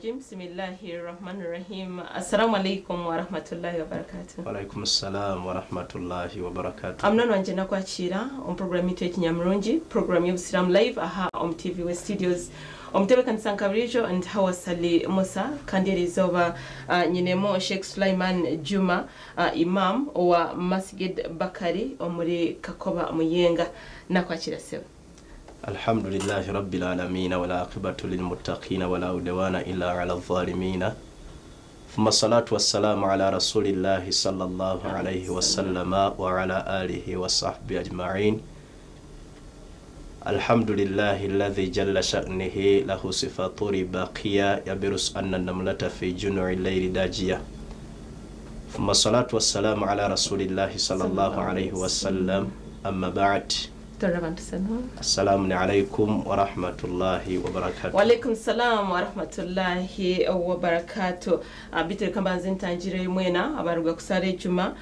Bismillahi Rahmani Rahim. Assalamu alaikum warahmatullahi wabarakatuh. Walaikum salam warahmatullahi wabarakatuh. Amunoni wangye nakwakiira omu program yitu y'ekinyamurungi, program y'Obusiraamu Live aha omu TV West Studios. Omutebeekanisa nka buriijo ndi Hawa Ssali Musa kandi eri izooba nyinemu Sheikh Sulaiman Juma, Imam owa Masgid Bakari omuri Kakoba Muyenga. Nakwakiira ssebo. Alhamdulillahi rabbil aalamiina wal aaqibatu lil muttaqiina wala udwaana illa ala zzaalimiina thumma salaatu wassalaamu ala rasuulillahi sallallahu alaihi wasallama wa ala aalihi wa sahbihi ajmaiin. Alhamdulillahi alladhi jalla sha'nihi lahu sifaturi baqiya yabirus anna namlata fi junu'i layli dajiya. Thumma salatu wassalamu ala rasulillahi sallallahu alaihi wasallam amma ba'd. Assalamu alaikum warahmatullahi wabarakatuh. Walaikum salam warahmatullahi wabarakatuh. Bitu reka mbanze ntangire mwena abaruga kusaara ejuma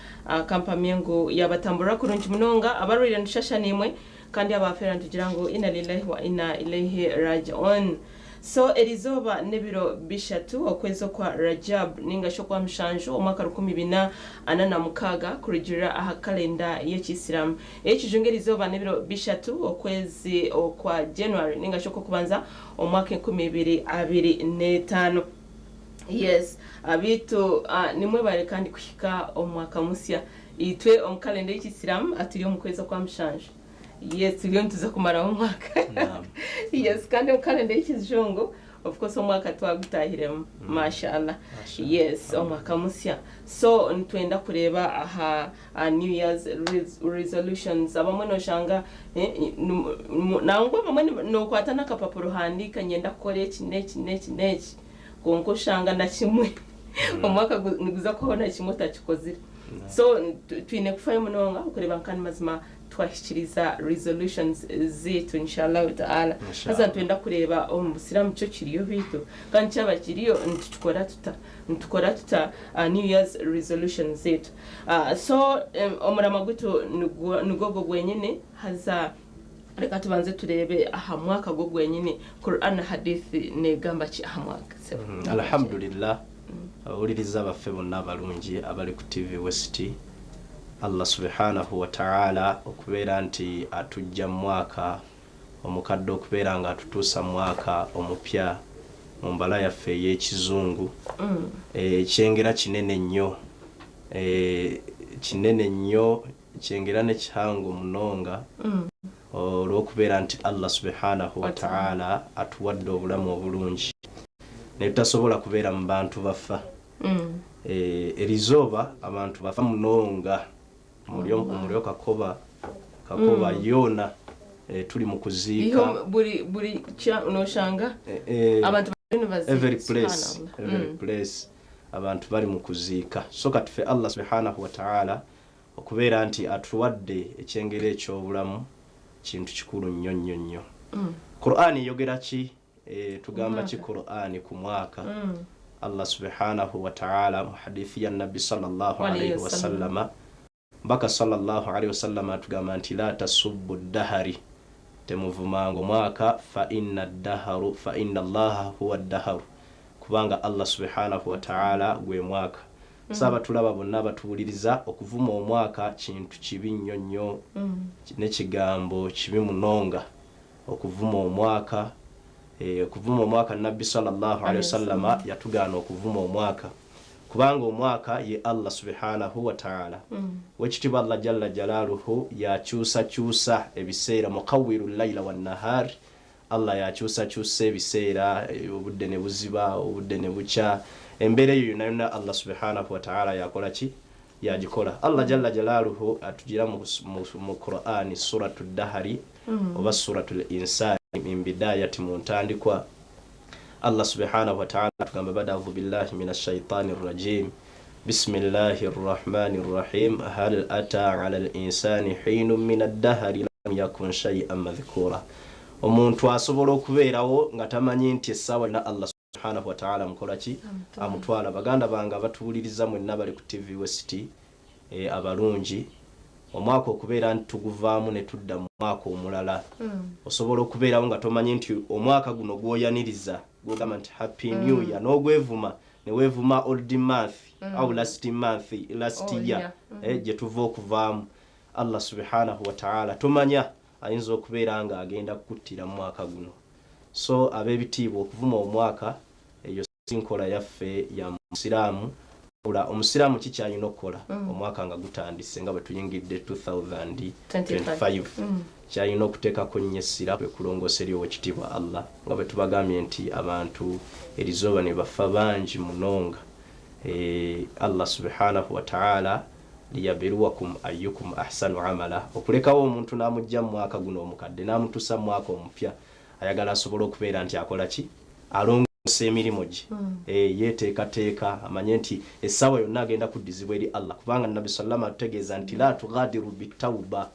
kampamye ngu yabatamburira kurungi munonga abarwaire nitushasha naimwe kandi abaafeera nitugira ngu inna lillahi wa inna ilaihi raji'un. So erizooba n'ebiro bishatu okwezi okwa Rajab ninga shi okwa mushanju omwaka 1446 kurugiirira aha kalenda y'ekiisiramu. Ey'ekijungu erizooba n'ebiro bishatu okwezi okwa January ninga shi okw'okubanza omwaka 2025. Yes, beitu nimwebare kandi kuhika omu mwaka musya. Itwe omu kalenda y'ekiisiramu turi omu kwezi okwa mushanju. Yes, turiyo nituza kumaraho omwaka. Naam. Yes, kandi omu kalenda y'ekijungu of course omwaka twagutahiremu. Mashallah. Mashallah. Yes, omwaka musya. So nitwenda kureeba aha New Year's resolutions. Abamwe noshanga nangwa abamwe nokwata n'akapapura ohandiika niinyenda kukora eki n'eki n'eki n'eki kwonka oshanga na kimwe omwaka niguza kuhwaho na kimwe otakikozire. So twine kufayo munonga okureeba nka ni mazima twahikiriza resolutions zaitu inshallah ta'ala. Haza nitwenda kureeba omu busiraamu kyo kiriyo beitu kandi kyaba kiriyo nitukikora tuta? Nitukora tuta New Year's resolutions zaitu? So omurama gwaitu nigwo ogwo gwenyine haza reka tubanze tureebe aha mwaka gwo gwenyine Quran na Hadith negamba ki aha mwaka? Alhamdulillah, abawuliriza baffe bonna abalungi abali ku TV West, Allah subhanahu wataala okubeera nti atujja mu mwaka omukadde okubeera nga atutuusa mu mwaka omupya mu mbala yaffe ey'ekizungu, ekyengera kinene nnyo, kinene nnyo, kyengera nekihango munonga olw'okubeera nti Allah subhanahu wataala atuwadde obulamu obulungi naye tutasobola kubeera mu bantu bafa. Erizooba abantu bafa munonga omuri Kakoba, Kakoba yoona turi mu kuziika. Buri noshanga abantu bariyo nibaziika. Every place, every place abantu bari mu kuziika. So kati ffe Allah subhanahu wataala okubeera nti atuwadde ekyengera eky'obulamu kintu kikulu nnyo nnyo nnyo. Quran eyogera ki? Tugamba ki Quran ku mwaka? Allah subhanahu wataala mu hadithi ya Nabbi sallallahu alaihi wasallama, mbaka sallallahu alaihi wasallama atugamba nti la tasubbu ddahari, temuvumanga omwaka, fa inna ddaharu fa inna Allaha huwa ddaharu, kubanga Allah subhanahu wataala gwe mwaka. So abatulaba bonna abatuwuliriza, okuvuma omwaka kintu kibi nnyo nnyo, n'ekigambo kibi munonga okuvuma omwaka. Okuvuma omwaka, Nabbi sallallahu alaihi wasallama yatugaana okuvuma omwaka kubanga omwaka ye Allah subhanahu wataala. Wekitiibwa Allah jalla jalaaluhu yakyusakyusa ebiseera, mukawiru llaila wannahar. Allah yakyusakyusa ebiseera, obudde ne buziba, obudde ne bukya, embeera eyo yonna yonna Allah subhanahu wataala yakola ki? Yagikola. Allah jalla jalaaluhu atugira mu Qur'ani suratu Dahari oba suratu Linsani min bidayati, mu ntandikwa Allah subhanahu wataala atugamba bada audhu billahi min ashaitani rrajim bismillahi rrahmani rrahim hal ata ala linsani hinun min addahari lam yakun shaian madhkura. Omuntu asobola okubeerawo nga tamanyi nti essaawa yonna Allah subhanahu wataala amukola ki? Amutwala. Baganda bange abatuwuliriza mwenna bali ku TV West, abalungi, omwaka okubeera nti tuguvaamu ne tudda mu mwaka omulala, osobola okubeerawo nga tomanyi nti omwaka guno gwoyaniriza. Gwogamba nti happy new year n'ogwevuma newevuma old month au last month last Oh, year yeah. gye tuva okuvaamu. Allah subhanahu wataala tomanya ayinza okubeera nga agenda kukuttira mu mwaka guno. So ab'ebitiibwa, okuvuma omwaka eyo si nkola yaffe ya musiraamu. Wabula omusiraamu kikyalina okukola omwaka nga gutandise, nga bwe tuyingidde 2025, kyalina okuteekako nnyo essira kwe kulongoosa eri owekitiibwa Allah, nga bwe tubagambye nti abantu erizooba ne bafa bangi munonga. Allah subhanahu wataala liyabiruwakum ayukum ahsanu amala, okulekawo omuntu n'amugja mu mwaka guno omukadde n'amutuusa mu mwaka omupya, ayagala asobole okubeera nti akola ki? Alongoosa emirimu gye. Yeteekateeka amanye nti essaawa yonna agenda kuddizibwa eri Allah, kubanga Nabbi sallama atutegeeza nti la tughadiru bitauba.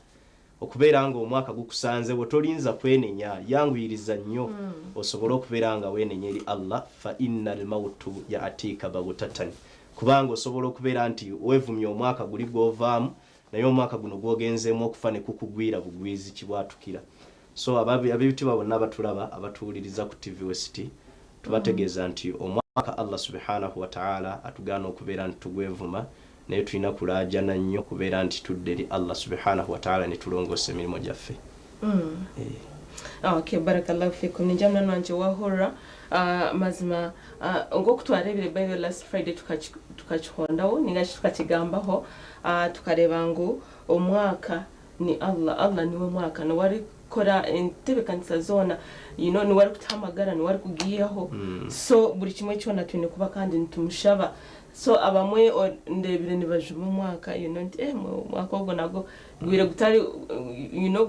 Okubeera nga omwaka gukusanze bwe tolinza kwenenya, yanguyiriza nnyo osobole okubeera nga weenenya eri Allah, fa inna almautu yaatiika bagutatan, kubanga osobola okubeera nti weevumye omwaka guli gw'ovaamu, naye omwaka guno gwogenzeemu okufa ne kukugwira bugwizi kibwatukira. So ab'ebitiibwa bonna abatulaba, abatuwuliriza ku TV West, tubategeeza nti omwaka Allah subhanahu wataala atugaana okubeera nti tugwevuma, naye tulina kulaajana nnyo okubeera nti tudde eri Allah subhanahu wataala ne tulongoosa emirimu gyaffe. Okay, barakallahu fikum. Ninja munani wanje wahurra. Mazima nk'oku twarebire by the last Friday, tukakihondaho ningashi tukakigambaho, tukareba ngu omwaka ni Allah. Allah niwe mwaka, niwe arikukora entebekanisa zoona, niwe arikutuha amagara, niwe arikugiihaho. So buri kimwe kyona twine kuba kandi nitumushaba. So abamwe ndebire nibajuma omwaka, nti omwaka ogwo nagwo gwire gutari,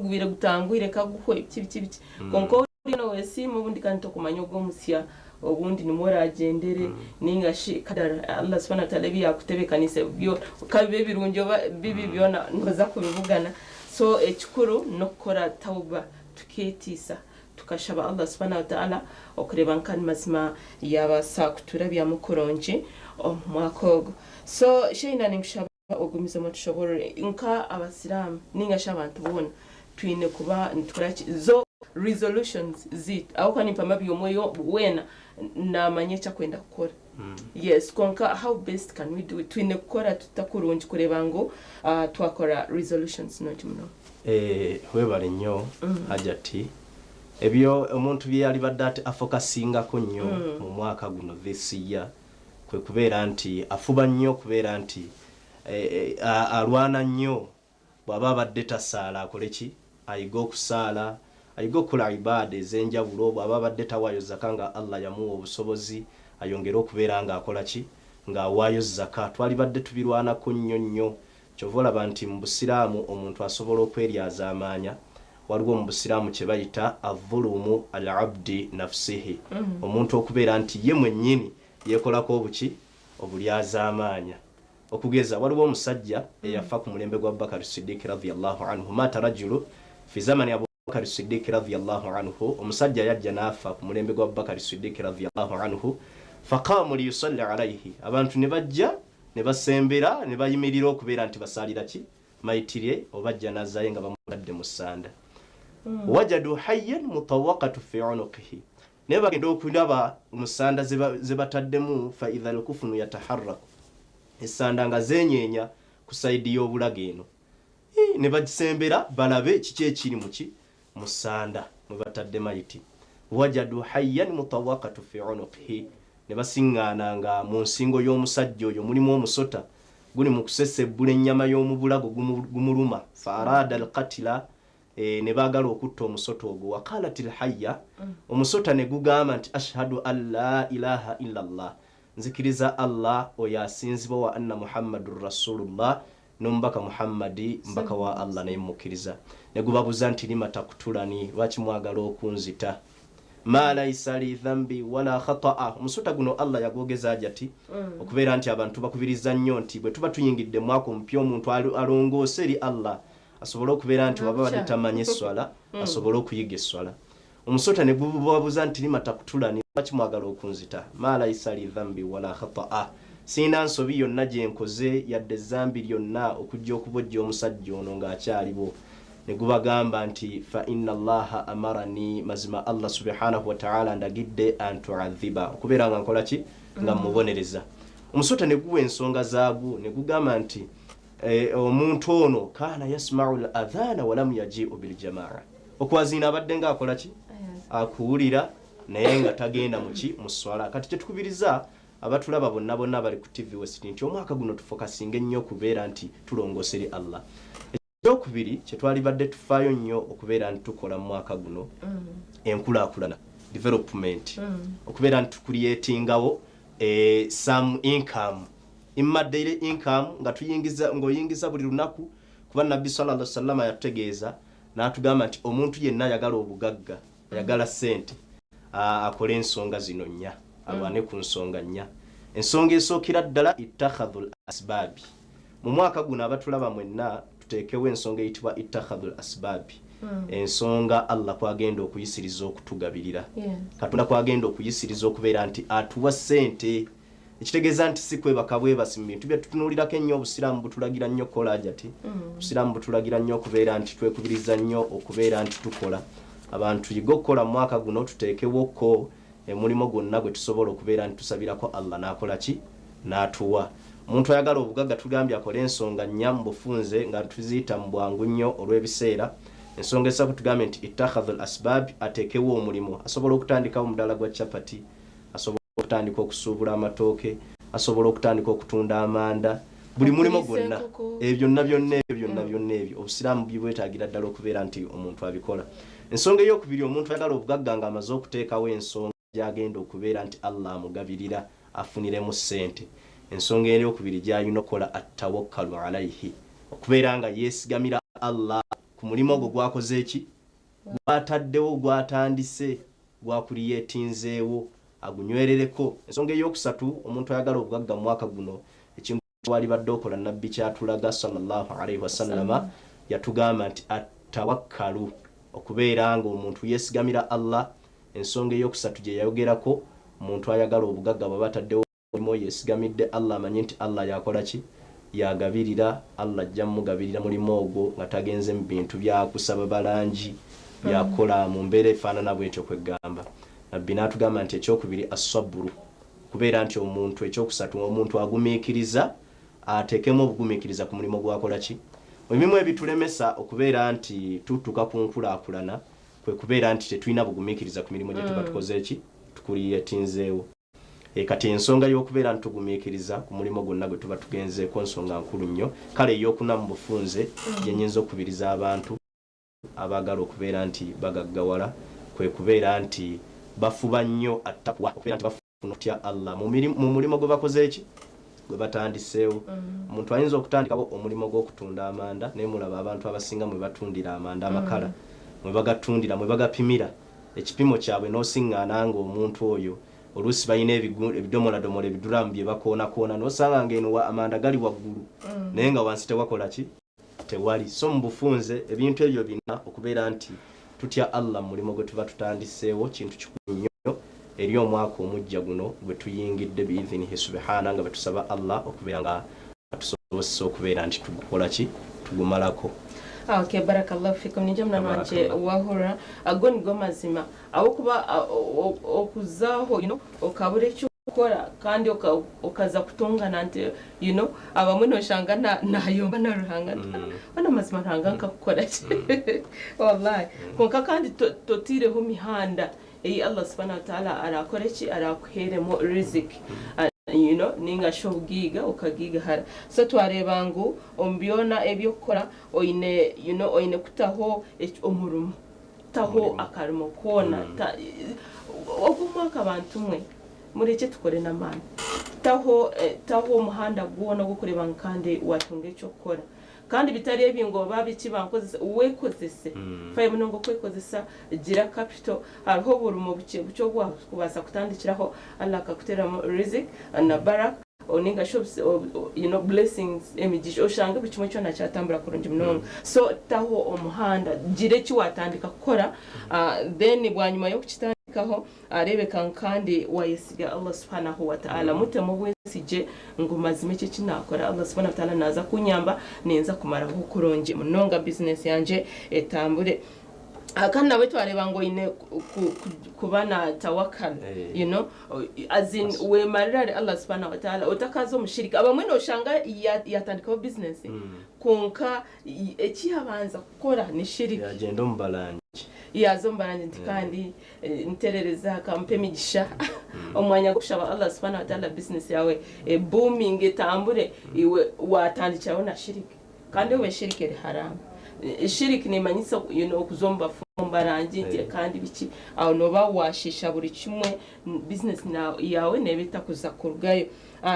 gwire gutangwire kaguhwe, biki biki biki. Konka oriyo nowesiima obundi kandi tokumanya ogwo omusya obundi nimwo oragyendere, ninga shi kadara Allah subhanahu wataala ebi yakutebekanise byo kabibe ebirungi oba bibi, byona noza kubibugana. So ekikuru n'okukora tauba, tukeetiisa, tukashaba Allah subhanahu wataala okureeba nka ni mazima yabaasa kuturabyamu kurungi omu mwaka ogu. So Sheina, ninkushaba ogumizemu otushoborore, nka abasiraamu ninga shi abantu boona, twine kuba nitukora ki zo resolutions ziitu? Ahabw'okuba nimpamya buri omwe weena naamanya eki akwenda kukora. Yes, konka how best can we do it? Twine kukora tuta kurungi kureeba ngu twakora resolutions nungi munonga? Webale nnyo Hajati. Ebyo omuntu bye yalibadde ate afokasingako nnyo mu mwaka guno, this year, kwe kubeera nti afuba nnyo okubeera nti alwana nnyo. Bw'aba abadde tasaala, akole ki? Ayige okusaala, ayige okukola ibaada ez'enjawulo. Bw'aba abadde tawaayo zaka nga Allah yamuwa obusobozi, ayongere okubeera nga akola ki? Ng'awaayo zaka. Twalibadde tubirwanako nnyo nnyo. Kyova olaba nti mu busiraamu omuntu asobola okweryazaamaanya. Waliwo mu busiraamu kye bayita adhulumu al abdi nafsihi, omuntu okubeera nti ye mwennyini yeekolako obuki? Obulyazaamaanya. Okugeza, waliwo omusajja eyafa ku mulembe gwa Abubakari Sidiiki radhiyallahu anhu. Maata rajulu fi zamani Abubakari Sidiiki radhiyallahu anhu. Omusajja yajja n'afa ku mulembe gwa Abubakari Sidiiki radhiyallahu anhu. Faqaamu liyusalli alaihi, abantu ne bajja ne basembera ne bayimirira okubeera nti basaalira ki? Mayitirye oba janaza ye nga bamutadde mu ssanda. Wajadu hayyan mutawakatu fi unuqihi, naye bagenda okulaba mu ssanda ze bataddemu, fa idha lkufunu yataharraku, essanda nga zenyeenya ku sayidi y'obulago eno. Ne bagisembera balabe kiki ekiri muki mu ssanda mwe batadde mayiti. Wajadu hayyan mutawakatu fi unuqihi, ne basiŋŋaana nga mu nsingo y'omusajja oyo mulimu omusota guli mu kusesebbula ennyama y'omu bulago, gumuluma. Fa arada alqatila, ne baagala okutta omusota ogwo. Waqalat lhaya, omusota ne gugamba nti ashhadu an la ilaha illa llah, nzikiriza Allah oyo asinzibwa, wa anna Muhammadun rasulullah, n'omubaka Muhammadi mbaka wa Allah, naye mukkiriza. Ne gubabuuza nti lima takutulani, lwaki mwagala okunzita? Ma laisa li dhambi wala khataa. Omusota guno Allah yagwogeza ajati okubeera nti abantu bakubiriza nnyo nti bwe tuba tuyingidde mwaka omupya, omuntu alongoose eri Allah, asobole okubeera nti waba badde tamanyi esswala, asobole okuyiga esswala. Omusota ne gubabuuza nti lima takutulani, lwaki mwagala okunzita? Ma laisa li dhambi wala khataa, siina nsobi yonna gye nkoze yadde ezambi lyonna okujja okubojja omusajja ono ng'akyaliwo. Ne gubagamba nti, Fa inna Allaha amarani, mazima Allah subhanahu wa ta'ala andagidde, an tuadhiba, okubeera nga nkola ki? Nga mmubonereza. Omusota ne guwa ensonga zaagwo, ne gugamba nti, eh, omuntu ono kaana yasmau l adhana walamu yajiu biljamaa, okwaziina abadde nga akola ki? Akuwulira, naye nga tagenda muki? Mu swala. Kati kyetukubiriza abatulaba bonna bonna abali ku TV West nti omwaka guno tufokasinge nnyo okubeera nti tulongoosa eri Allah. Ekyokubiri kyetwalibadde tufaayo nnyo okubeera nti tukola mu mwaka guno, enkulaakulana, development, okubeera nti tucreatingawo some income, imma daily income, nga tuyingiza, ng'oyingiza buli lunaku, kuba Nabbi sallallahu alaihi wasallam yatutegeeza n'atugamba nti omuntu yenna ayagala obugagga, ayagala ssente, akole ensonga zino nnya, alwane ku nsonga nnya. Ensonga esookera ddala, ittakhadhu l asbaabi. Mu mwaka guno abatulaba mwenna tuteekewo ensonga eyitibwa ittakhadhu l asbaabi, ensonga Allah kwagenda okuyisiriza okutugabirira, Katonda kwagenda okuyisiriza okubeera nti atuwa ssente, ekitegeeza nti si kwebaka bwebasi mu bintu byetutunuulirako ennyo. Obusiraamu butulagira nnyo okukola ajati. Obusiraamu butulagira nnyo okubeera nti twekubiriza nnyo okubeera nti tukola. Abantu tuyige okukola mu mwaka guno, tuteekewoko emulimo gwonna gwe tusobola okubeera nti tusabirako Allah n'akola ki? N'atuwa. Omuntu ayagala obugagga tugambye akole ensonga nnya mu bufunze, nga tuziyita mu bwangu nnyo olw'ebiseera. Ensonga esatu tugambye nti ittakhadhu l asbab, ateekewo omulimu. Asobola okutandikawo omudaala gwa chapati, asobola okutandika okusuubula amatooke, asobola okutandika okutunda amanda, buli mulimu Okuliisa gwonna. enkoko. Ebyo byonna byonna, ebyo byonna byonna, ebyo obusiraamu bibwetaagira ddala okubeera nti omuntu abikola. Ensonga eyokubiri, omuntu ayagala obugagga ng'amaze okuteekawo ensonga gy'agenda okubeera nti Allah amugabirira afuniremu ssente, ensonga eyokubiri gy'alina okukola, attawakkalu alaihi, okubeera nga yeesigamira Allah ku mulimu ogwo gwakoze eki? Gwataddewo, gwatandise, gwacreatinzeewo, agunywerereko. Ensonga eyokusatu, omuntu ayagala obugagga mu mwaka guno, ekintu walibadde okola, Nabbi kyatulaga sallallahu alaihi wasallama, yatugamba nti attawakkalu, okubeera nga omuntu yeesigamira Allah. Ensonga eyokusatu gye yayogerako, omuntu ayagala obugagga bw'aba ataddewo omulimu, yeesigamidde Allah, amanyi nti Allah yakola ki? Yagabirira. Allah ajja mugabirira mulimu ogwo nga tagenze mu bintu byakusaba balangi, byakukola mu mbeera efaanana bwetyo. Kwegamba Nabbi n'atugamba nti ekyokubiri assaburu, kubeera nti omuntu, ekyokusatu, omuntu agumiikiriza, ateekemu obugumiikiriza ku mulimu gwakola ki. Ebimu ebitulemesa okubeera nti tutuuka ku nkulaakulana kwe kubeera nti tetulina bugumiikiriza ku mirimu gye tuba tukoze ki? Tucreatinzeewo. Kati ensonga y'okubeera nti tugumiikiriza ku mulimu gwonna gwe tuba tugenzeeko nsonga nkulu nnyo. Kale eyokuna mu bufunze gye nyinza okukubiriza abantu abaagala okubeera nti bagaggawala kwe kubeera nti bafuba nnyo attakuwa, okubeera nti bafuna okutya Allah mu mulimu gwe bakoze eki? Gwe batandiseewo. Omuntu ayinza okutandikawo omulimu gw'okutunda amanda, naye mulaba abantu abasinga mwe batundira amanda, amakala mwe bagatundira, mwe bagapimira ekipimo kyabwe, n'osiŋŋaana ng'omuntu oyo oluusi balina ebidomoladomola, ebiduramu bye bakoonakoona, n'osanga ng'eno amanda gali waggulu naye nga wansi tewakola ki? Tewali. So mu bufunze ebintu ebyo bina, okubeera nti tutya Allah mu mulimu gwe tuba tutandiseewo, kintu kikulu nnyo eri omwaka omujja guno gwe tuyingidde biidhinihi subhana, nga bwe tusaba Allah okubeera nga atusobozesa okubeera nti tugukola ki? Tugumalako. Okay, barakallahu fikum. Ninja munani wanje. Barakallah. Wahura ago nigo mazima, awokuba okuzaho okabura ekyokukora kandi okaza kutongana nti abamwe noshanga nayomba na Ruhanga nti, "Ona mazima Ruhanga nkakukora ki?" Wallahi, konka kandi totiireho mihanda ei Allah subhanahu wa ta'ala arakore ki? Arakuheeremu rizik ninga shi obugiiga okagigahara. So twareeba ngu omu byona ebyokukora oine oine kutaho omurimo, taho Omurimo. Akarimo koona. Ogu omwaka, abantu mwe, murekye tukore n'amaani. Taho omuhanda gwona ogw'okureeba ngu kandi watunga ekyokukora, kandi bitari ebi ngu oba biki bankozesa, wekozese. Fayo munonga okwekozesa, gira capital. Hariho oburimo bukye bukye obu wakubaasa kutandikiraho, Allah akakuteramu rizik na barak, ninga shi blessings, emigisha, oshange buri kimwe kyona kyatambura kurungi munonga. So taho omuhanda, gira eki watandika kukora, then bwanyima y'okukitandika Kaho areebeka ngu kandi wayesiga Allah subhanahu wa ta'ala, mutemu obwesigye ngu mazima eki eki naakora Allah subhanahu wa ta'ala naaza kunyamba ninza kumaraho kurungi munonga bizinesi yangye etambure. Kandi nabwe twareeba ngu oine kuba na tawakal, you know, as in wemarire ahari Allah subhanahu wa ta'ala otakaaza omu shirika. Abamwe noshanga yatandikaho bizinesi kwonka eki yabanza kukora ni shiriki. Yagyenda omu barangi. Yaaza omu barangi nti kandi nterereza akampa emigisha omu mwanya gw'okushaba Allah subhanahu wa ta'ala business yaawe e booming etambure iwe watandikiraho na shiriki kandi obwe shiriki eri haramu. Shiriki nemanyisa you know okuza omu bafumu omu barangi nti kandi biki aho nooba washiisha buri kimwe business yaawe neeba etakuza kurugayo.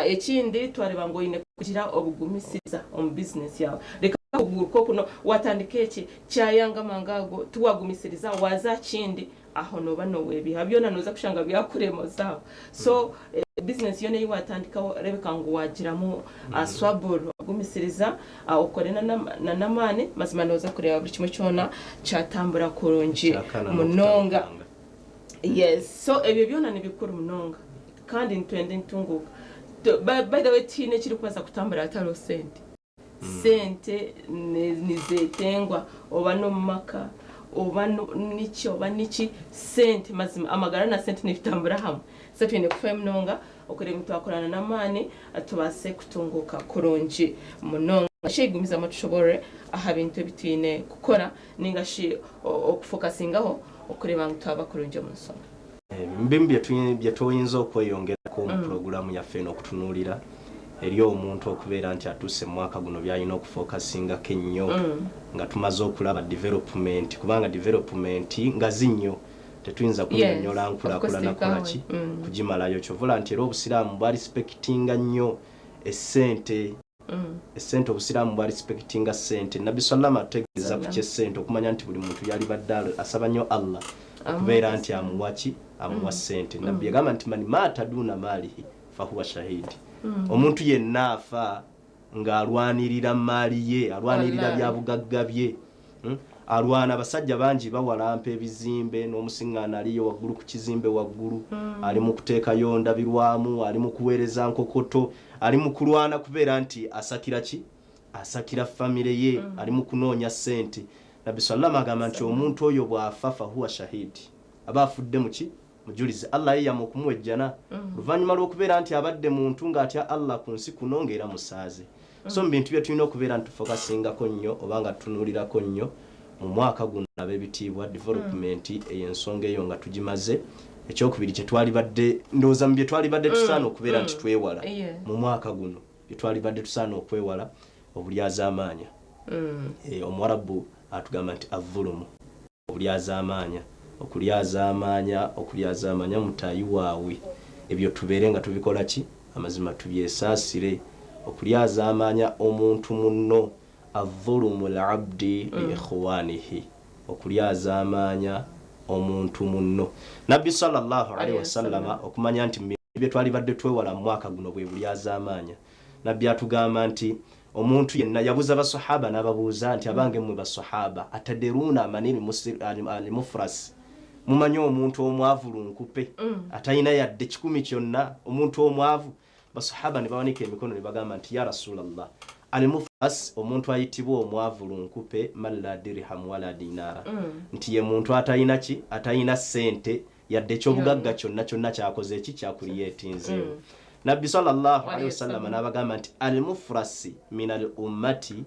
Ekindi twareeba ngu oine kugira obugumisiriza omu business yaawe. Reka kuguruka oku no watandika eki kyayanga amangu ago tiwagumisiriza waaza aha kindi aho nooba noowebiiha byona nooza kushanga byakurema oza aho. So business yoona ei watandikaho reebeka ngu waagiramu swabur obugumisiriza okore n'amaani mazima nooza kureeba buri kimwe kyona kyatambura kurungi Ekyakana munonga. n'okutandikanga. Yes so ebyo byona nibikuru munonga. Kandi nitwenda entunguuka. By the way tihaine ekirikubaasa kutambura hatariho sente. Sente nizetengwa oba n'omu maka oba niki oba niki, sente mazima amagara na sente nibitambura hamwe. So twine kufayo munonga okureeba ngu twakorana n'amaani tubaase kutunguuka kurungi munonga. Sheikh gumizamu otushoboorore aha bintu ebi twine kukora ninga shi okufokasingaho okureeba ngu twaba kurungi omu nsonga. Ebimu byetuyinza okweyongerako mu pulogulaamu yaffe eno okutunuulira eri omuntu okubeera nti atuuse mu mwaka guno byalina okufokasingako ennyo nga tumaze okulaba development kubanga development ngazi nnyo tetuyinza kunyonyola nkulakulana kukola ki kugimalayo kyova olaba nti era obusiraamu bwa respectinga nnyo essente. Essente obusiraamu bwa respectinga ssente nabbi sallama atutegeeza ku kyessente okumanya nti buli muntu yalibadde asaba nnyo Allah okubeera nti amuwa ki amuwa ssente nabbi yagamba nti man maata duuna maalihi fahuwa shahidi omuntu yenna afa ng'alwanirira maali ye alwanirira bya bugagga bye Alwana abasajja bangi bawalampa ebizimbe n'omusiŋŋaana aliyo waggulu ku kizimbe waggulu ali mu kuteekayo ndabirwamu ali mu kuweereza nkokoto ali mu kulwana kubeera nti asakira ki asakira famire ye ali mu kunoonya ssente nabbi sallama agamba nti omuntu oyo bw'afa fahuwa shahidi aba afudde muki mujulizi allah yeyama okumuwa ejjana oluvannyuma lw'okubeera nti abadde muntu ng'atya allah ku nsi kuno ng'era musaaze so mu bintu bye tulina okubeera nti tufokasingako nnyo oba nga tutunuulirako nnyo mu mwaka guno ab'ebitiibwa development eyo ensonga eyo nga tugimaze ekyokubiri kyetwalibadde ndowooza mu bye twalibadde tusaana okubeera nti twewala mu mwaka guno bye twalibadde tusaana okwewala obulyazaamaanya omuwarabu atugamba nti avulumu Obulyazaamaanya, okulyazaamaanya, okulyazaamanya mutaayi waawe, ebyo tubeere nga tubikola ki? Amazima tubyesaasire. Okulyazaamaanya omuntu munno, Adh-dhulumu al-abdi li ikhwanihi, okulyazaamaanya omuntu munno. Nabbi swalla Llaahu alaihi wasallama okumanya nti mu bintu bye twalibadde twewala mu mwaka guno bwe bulyazaamaanya, Nabbi atugamba nti, Omuntu yenna, yabuuza ba Swahaba n'ababuuza nti, Abange mmwe ba Swahaba, ataderuuna manil al-mufras, mumanyi omuntu omwavu lunkupe, atalina yadde kikumi kyonna, omuntu omwavu? Ba Swahaba ne bawanika emikono ne bagamba nti, Ya Rasulallah, al-mufras, omuntu ayitibwa omwavu lunkupe, man la dirham wala dinaara, nti ye muntu atalina ki, atalina ssente yadde ekyobugagga kyonna kyonna kyakoze ki kyakuliyetinzeewo nabbi sallallahu alaihi wasallama n'abagamba nti al mufrasi min al ummati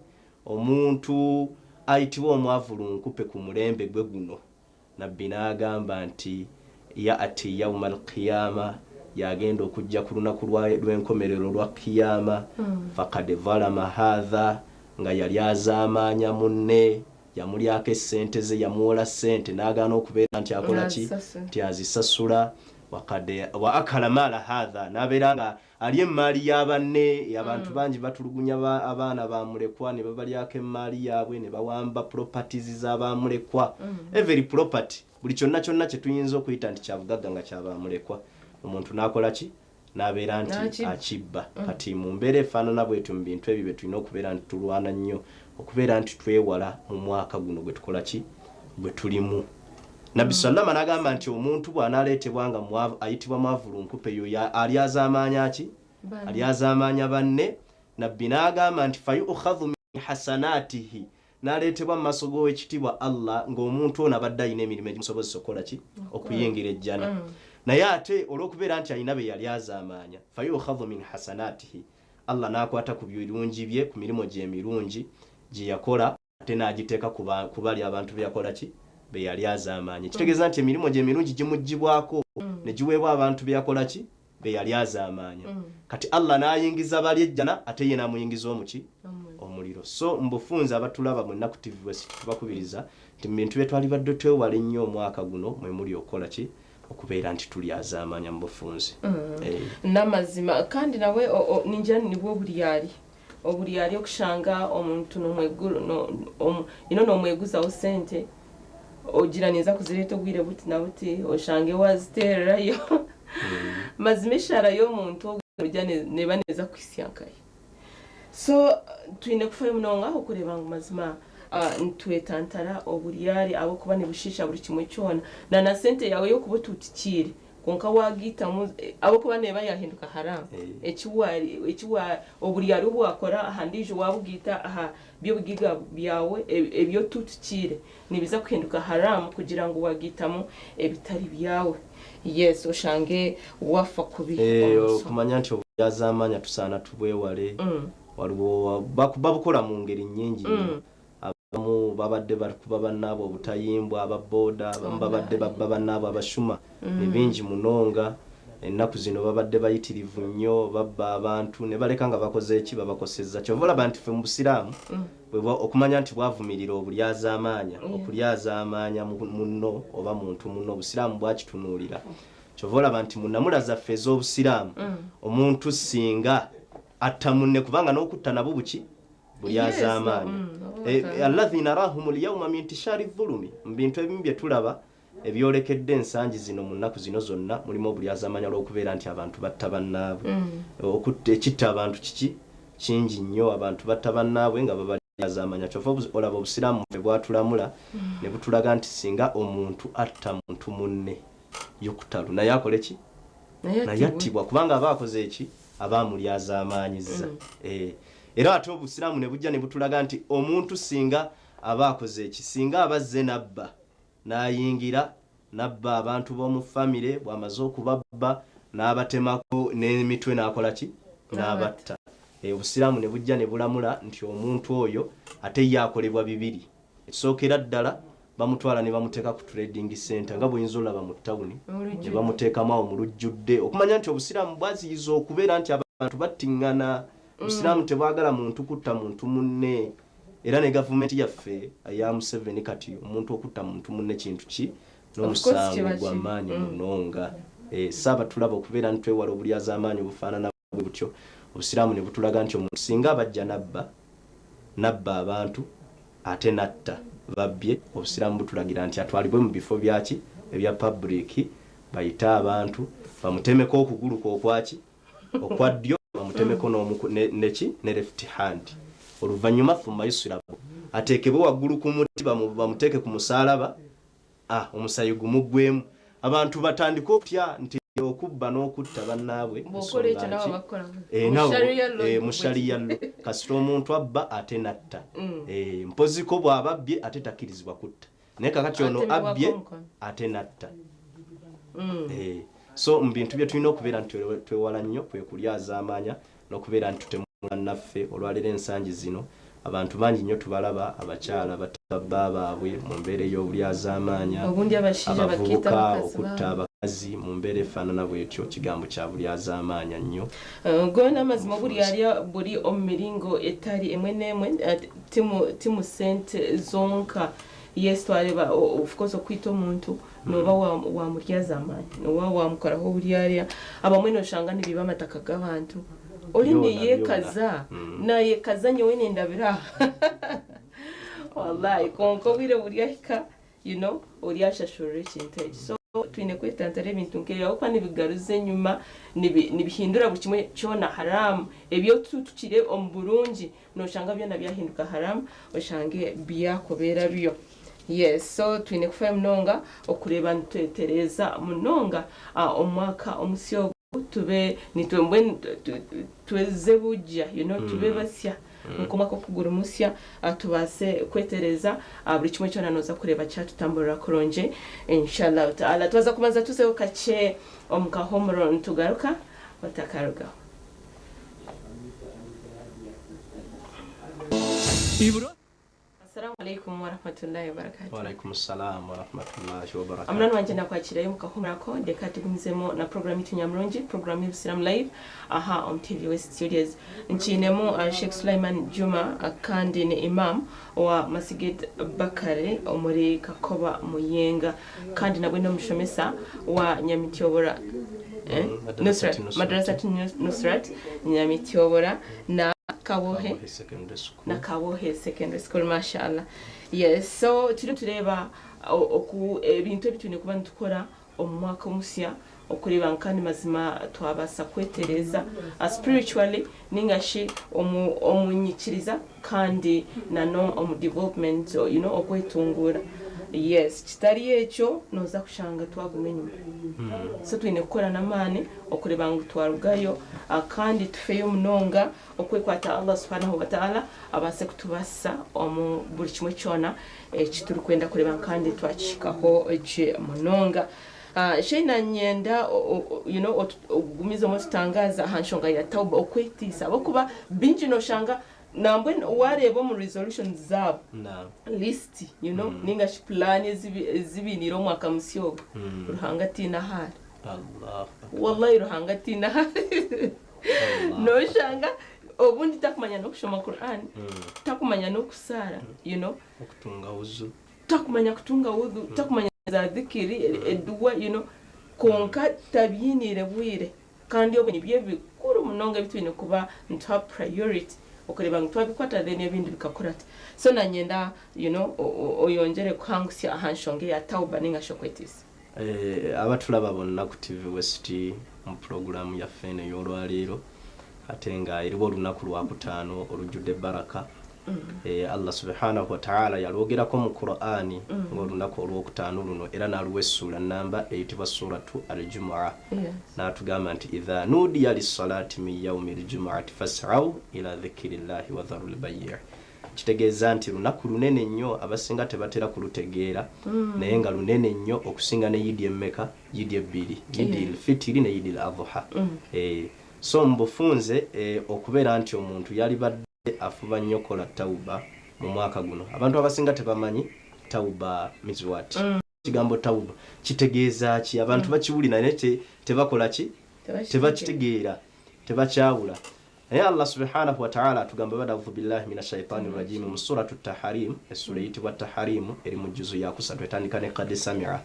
omuntu ayitibwa omwavu lunkupe ku mulembe gwe guno nabbi n'agamba nti yati yauma al qiyama yagenda okujja ku lunaku lw'enkomerero lwa kiyama fakad zalama hatha nga yali azaamaanya munne Yamulyako essente ze, yamuwola ssente n'agaana okubeera nti akola ki? Nti azisasula. Wakad wa akala maala haadha, n'abeera nga alya emmaali ya banne. Abantu bangi batulugunya abaana ba mulekwa ne babalyako emmaali yaabwe ne bawamba properties za ba mulekwa. Every property, buli kyonna kyonna kye tuyinza okuyita nti kya bugagga nga kya ba mulekwa, omuntu n'akola ki? N'abeera nti akibba. Kati mu mbeera efaanana bw'etyo, mu bintu ebyo bye tulina okubeera nti tulwana nnyo okubeera nti twewala mu mwaka guno gwe tukola ki? Gwe tulimu. Nabbi sallama n'agamba nti omuntu bw'anaaleetebwa nga mwavu, ayitibwa mwavu lunkupe, y'oyo alyazaamaanya ki? Alyazaamaanya banne. Nabbi n'agamba nti fayukhadhu min hasanatihi, n'aleetebwa mu maaso g'owekitiibwa Allah ng'omuntu ono abadde alina emirimu egimusobozesa okukola ki? Okuyingira ejjana. Naye ate olw'okubeera nti alina be yalyazaamaanya, fayukhadhu min hasanatihi, Allah n'akwata ku birungi bye, ku mirimu gye emirungi gye yakola, ate n'agiteeka ku bali abantu be yakola ki? Be yalyazaamaanya. Kitegeeza nti emirimu gye emirungi gimuggyibwako ne giweebwa abantu be yakola ki? Be yalyazaamaanya. Kati Allah n'ayingiza bali ejjana ate ye n'amuyingiza omuki? Omuliro. So mu bufunze abatulaba mwenna ku TV West tubakubiriza nti mu bintu bye twalibadde twewala ennyo omwaka guno mwe muli okukola ki? Okubeera nti tulyazaamaanya mu bufunze. N'amazima kandi nawe ningira nibwo oburyarya. Oburyarya okushanga omuntu nomweguru no omu you know nomweguzaho sente ogira ninza kuzireeta obwire buti na buti oshange waziteererayo. Mazima eshaara y'omuntu ogwo nogira neeba neeza kukuhitsya nkahi? So twine kufayo munonga okureeba ngu mazima nitwetantara oburyarya ahabw'okuba nibushiisha buri kimwe kyona. Na na sente yaawe ey'okuba otuutikiire kwonka wagiitamu ahabw'okuba neeba yaahinduka haramu. Eki eki oburyarya obu waakora aha ndiijo waabugaita aha by'obugaiga byawe ebi otuutikiire nibiza kuhinduka haramu kugira ngu wagiitamu ebitari byawe. Yes oshange wafa kubi omu. Okumanya nti obulyazaamaanya tusaana tubwewale. Waliwo babukora mu ngeri nnyingi nnyo. Abamu babadde barikuba bannaabwe obutayimbwa, aba boda, abamu babadde babba bannaabwe abashuma. Ni bingi munonga. Ennaku zino babadde bayitirivu nnyo, babba abantu ne baleka nga bakoze ki? Babakosezza. Kyova olaba nti ffe mu Busiraamu okumanya nti bwavumirira obulyazaamaanya, okulyazaamaanya munno oba muntu munno, Obusiraamu bwakitunuulira. Kyova olaba nti mu nnamula zaffe ez'Obusiraamu omuntu singa atta munne, kubanga n'okutta nabwo buki? Bulyazaamaanya. Alladhi narahum lyauma min intishari dhulumi, mu bintu ebimu bye tulaba ebyolekedde ensangi zino mu nnaku zino zonna mulimu obulyazaamaanya olw'okubeera nti abantu batta bannaabwe. Okutta, ekitta abantu kiki? Kingi nnyo. Abantu batta bannaabwe nga babalyazaamaanya. Kyova olaba Obusiraamu ffe bwatulamula ne butulaga nti singa omuntu atta muntu munne yuktalu, naye akole ki? Naye attibwa, kubanga aba akoze ki? Aba amulyazaamaanyizza. Era ate Obusiraamu ne bujja ne butulaga nti omuntu singa aba akoze ki? Singa aba azze n'abba, n'ayingira n'abba abantu b'omu famire, bw'amaze okubabba n'abatemako n'emitwe n'akola ki? N'abatta. Obusiraamu ne bujja ne bulamula nti omuntu oyo ate ye akolebwa bibiri. Ekisookera ddala bamutwala ne bamuteeka ku trading center nga bw'oyinza olaba mu tawuni, ne bamuteekamu awo mu lujjudde, okumanya nti Obusiraamu bwaziyiza okubeera nti abantu battiŋŋana. Obusiraamu tebwagala muntu kutta muntu munne. Era ne gavumenti yaffe eya Museveni kati omuntu okutta muntu munne kintu ki? N'omusango gwa maanyi munonga. Ssaabatulaba okubeera nti twewala obulyazaamaanyi obufaanana bwe butyo, Obusiraamu ne butulaga nti omuntu singa aba ajja n'abba, n'abba abantu ate n'atta babbye, Obusiraamu butulagira nti atwalibwe mu bifo bya ki? Ebya public, bayite abantu bamutemeko okugulu kwe okwa ki? Okwa ddyo, bamutemeko ne ki? Ne left hand. Oluvannyuma thumma yusirabu, ateekebwe waggulu ku muti, bamuteeke ku musaalaba, omusayi gumuggwemu, abantu batandike okutya nti okubba n'okutta bannaabwe Bw'okola ekyo nsonga nabo ki? bakukola. Eh, Mu nabo, Sharia law eh, mu Sharia law. Kasita omuntu abba ate n'atta. Mpoziko bw'aba abbye ate takkirizibwa kutta. Naye kakati ono Atemebwako abbye omukono. ate n'atta. So mu bintu bye tulina okubeera nti twewala nnyo kwe kulyazaamaanya n'okubeera nti tutemula bannaffe. Olwaleero ensangi zino abantu bangi nnyo tubalaba abakyala batta babba baabwe mu mbeera ey'obulyazaamaanya, Obundi abashaija bakiita abavubuka abakazi okutta baabo. abakazi mu mbeera efaanana bw'etyo, kigambo kya bulyazaamaanya nnyo. Goona amazima oburyarya buri omu miringo etari emwe n'emwe, ti mu sente zonka. Yes, twareeba of course okwita omuntu nooba wamuryazaamaanya, nooba wamukoraho oburyarya. Abamwe nooshanga nibiiba amataka g'abantu. Ori Byona, nayekaza, byona. Nayekaza nyowe nindabira aha. Wallaahi kwonka obwire buryahika oryashashurira ekintu eki. So twine kwetantara ebintu nk'ebyo ahabw'okuba nibigaruza enyima, nibihindura buri kimwe kyona haramu. Ebi otutukire omu burungi nooshanga byona byahinduka haramu, oshange byakubeera byo. Yes, so twine kufayo munonga okureeba nitwetereeza munonga omwaka omusya ogu tube nitwe mbwenu tweze bugya you know tube basya nk'omwaka oku guri musya tubaase kwetereeza buri kimwe kyona nooza kureeba kyatutamburira kurungi inshallah ta'ala. Twaza kubanza tuzeho kakye omu kahuumuro nitugaruka otakarugaho. Assalamu alaikum warahmatullahi wabarakatuh. Walaikum salam warahmatullahi wabarakatuh. Munywani wangye nakwakirayo omu kahuumuro ako reka tugumizemu na program yitu nyamurungi program y'obusiramu live aha omu TV West Studios. Nkiinemu Sheikh Sulaiman Juma kandi ni Imam owa Masigit Bakari omuri Kakoba Muyenga kandi nabwe n'omushomesa wa Nyamityobora eh? Madrasat Nusrat Madrasat Nusrat Nyamityobora na Kabohe Kabohe Secondary School. Na Kabohe Secondary School mashallah. Yes, so turiyo nitureeba oku ebintu ebi twine kuba nitukora omu mwaka omusya okureeba ngu kandi mazima twabaasa kwetereeza spiritually ninga shi omu omu nyikiriza kandi na n'omu development you know okwetunguura. Yes, kitari ekyo nooza kushanga twaguma enyima. So twine kukora n'amaani okureeba ngu twarugayo kandi tufeyo munonga Okwekwata Allah subhanahu wa ta'ala abaase kutubaasisa omu buri kimwe kyona eki turikwenda kureeba kandi twakihikaho gye munonga. Sheikh nanyenda you know ogumizemu otutangaaze aha nshonga ya tauba, okwetiisa ahabw'okuba baingi noshanga nambwenu wareeba omu resolutions zaabo list you know ninga shi plan ezi bainiire omwaka musya ogu, Ruhanga tihaine ahu ari. Wallahi Ruhanga tihaine ahu ari. Noshanga obundi takumanya n'okushoma Quran, takumanya n'okusaara, you know. Okutunga wuzu. Takumanya kutunga wudhu, takumanya za dhikiri, eduwa, you know. Kwonka tabyiniire bwire. Kandi obwo nibyo bikuru munonga ebi twine kuba nituha priority okureeba ngu twabikwata then ebindi bikakurata. So nanyenda you know oyongyere kuhangusya aha nshonga eya tauba ninga shi okwetiisa. Abatulaba bonna ku TV West mu pulogulaamu yaffe eno ey'olwaleero ate nga eriwo olunaku lwakutaano olujjudde baraka. Allah subhanahu wataala yalwogerako mu Qur'ani ng'olunaku olwokutaano luno era n'aluwa essuula nnamba eyitibwa Suratu Al-Jumu'ah n'atugamba nti idha nudiya lissalati min yaumi ljumuati fas'au ila dhikirillahi wadharu lbayi. Kitegeeza nti lunaku lunene nnyo, abasinga tebatera kulutegeera naye nga lunene nnyo okusinga ne Yidi emmeka? Yidi ebbiri, Yidi Fitiri ne Yidi Adhuha. So mu bufunze okubeera nti omuntu yalibadde afuba nnyo okukola tawuba mu mwaka guno. Abantu abasinga tebamanyi tawuba means what? Ekigambo tawuba kitegeeza ki? Abantu bakiwulira naye tebakola ki? Tebakitegeera, tebakyawula. Naye Allah subhanahu wataala atugamba bada audhu billahi mina shaitani rajim mu suratu taharim, essula eyitibwa Taharimu eri mu juzu yakusatu etandika ne kad samia,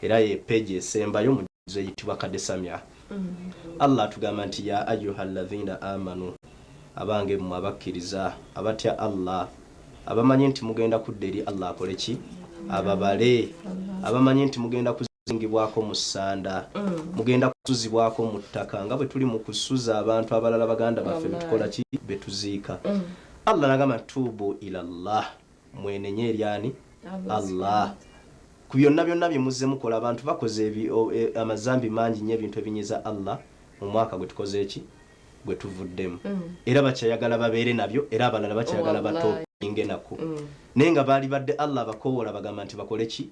era ye peegi esembayo mu juzu eyitibwa kad samia. Allah atugamba nti ya ayuha ladhina amanu, abange mmwe abakkiriza abatya Allah, abamanyi nti mugenda kudda eri Allah akole ki? Ababale. Abamanyi nti mugenda kuzingibwako mu ssanda, mugenda kusuzibwako mu ttaka nga bwe tuli mu kusuza abantu abalala baganda baffe betukola ki? Betuziika. Allah nagamba nti tuubu ila llah, mwenenye eri ani? Allah ku byonna byonna bye muzze mukola. Abantu bakoze amazambi mangi nnyo, ebintu ebinyiza Allah mu mwaka gwe tukoze ki? Gwe tuvuddemu. Era bakyayagala babeere nabyo, era abalala bakyayagala batopinge nako, naye nga baali badde Allah abakowoola bagamba nti bakole ki?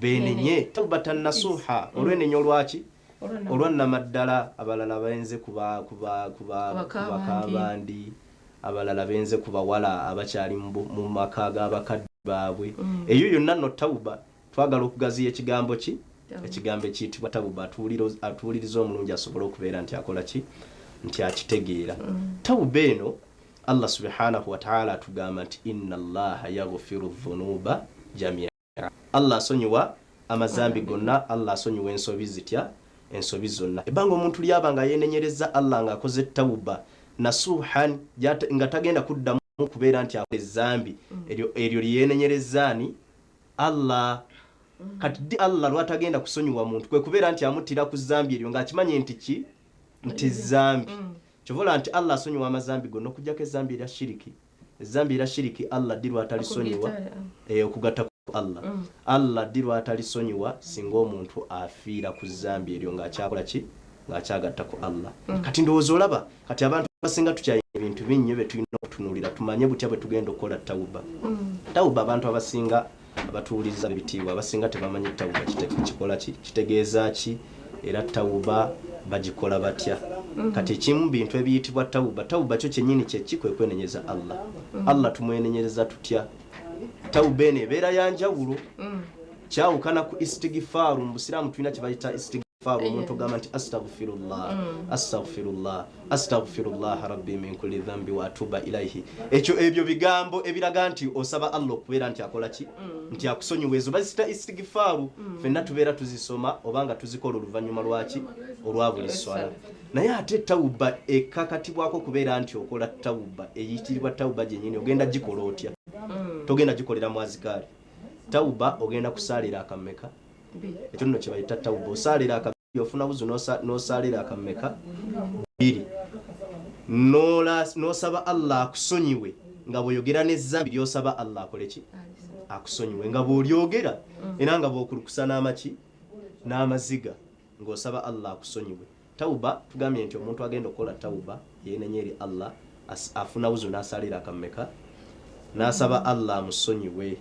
Beenenye taubatan nasuha, olwenenya olwaki? Olwannamaddala. Abalala benze ku bakabandi, abalala benze ku bawala abakyali mu maka g'abakadde baabwe. Eyo yonna no tauba. Twagala okugaziya ekigambo ki? Ekigambo ekiyitibwa tawuba, atuwuliriza omulungi asobole okubeera nti akola ki? Nti akitegeera. Tawuba eno Allah subhanahu wataala atugamba nti inna allaha yaghfiru dhunuba jamia, Allah asonyiwa amazambi gonna, Allah asonyiwa ensobi zitya? Ensobi zonna. Ebbanga omuntu lyaba nga yenenyereza Allah nga akoze tawuba nasuhan, nga tagenda kuddamu kubeera nti akola ezambi eryo lyeyenenyereza ani? Allah. Kati ddi Allah lwatagenda kusonyiwa muntu? Kwe kubeera nti amuttira ku zambi eryo ng'akimanyi nti ki? Nti zambi. Kyova olaba nti Allah asonyiwa amazambi gonna okuggyako ezambi erya shiriki. Ezambi erya shiriki Allah ddi lwatalisonyiwa? Okugatta. ku Allah. Allah ddi lw'atalisonyiwa singa omuntu afiira ku zambi eryo ng'akyakola ki? Ng'akyagatta ku Allah. Kati ndowooza olaba kati abantu abasinga tukyalina ebintu bingi nnyo bye tulina okutunuulira tumanye butya bwe tugenda okukola tawuba. Tawuba abantu abasinga abatuwuliriza ab'ebitiibwa abasinga tebamanyi tawuba kikola ki, kitegeeza ki era tawuba bagikola batya. Kati ekimu bintu ebiyitibwa tawuba, tawuba kyo kyennyini kye ki? Kwe kwenenyeza Allah. Allah tumwenenyereza tutya? Tawuba eno ebeera ya njawulo, kyawukana ku istighfaaru. Mu Busiraamu tulina kye bayita istighfaaru, omuntu ogamba nti astaghfirullah, astaghfirullah, astaghfirullah rabbi min kulli dhambi wa atuba ilaihi. Ekyo ebyo bigambo ebiraga nti osaba Allah okubeera nti akola ki? Nti akusonyiwa. Ezo bazita istighfaaru. Ffenna tubeera tuzisoma oba nga tuzikola oluvannyuma lwaki? Olwa buli swala. Naye ate tawuba ekakatibwako okubeera nti okola tawuba eyitirirwa tawuba gyennyini, ogenda gikola otya? Togenda gikolera mu azikaari. Tawuba ogenda kusaalira akammeka? Ekyo nno kye bayita tawuba. Osaalira akabiri, ofuna wuzu n'osaalira akammeka? Bbiri. N'osaba Allah akusonyiwe nga bw'oyogera n'ezzambi ly'osaba Allah akole ki? Akusonyiwe nga bw'olyogera era nga bw'okulukusa n'amaki? N'amaziga ng'osaba Allah akusonyiwe. Tawuba tugambye nti omuntu agenda okukola tawuba yeenenya eri Allah, afuna wuzu n'asaalira akammeka? N'asaba Allah amusonyiwe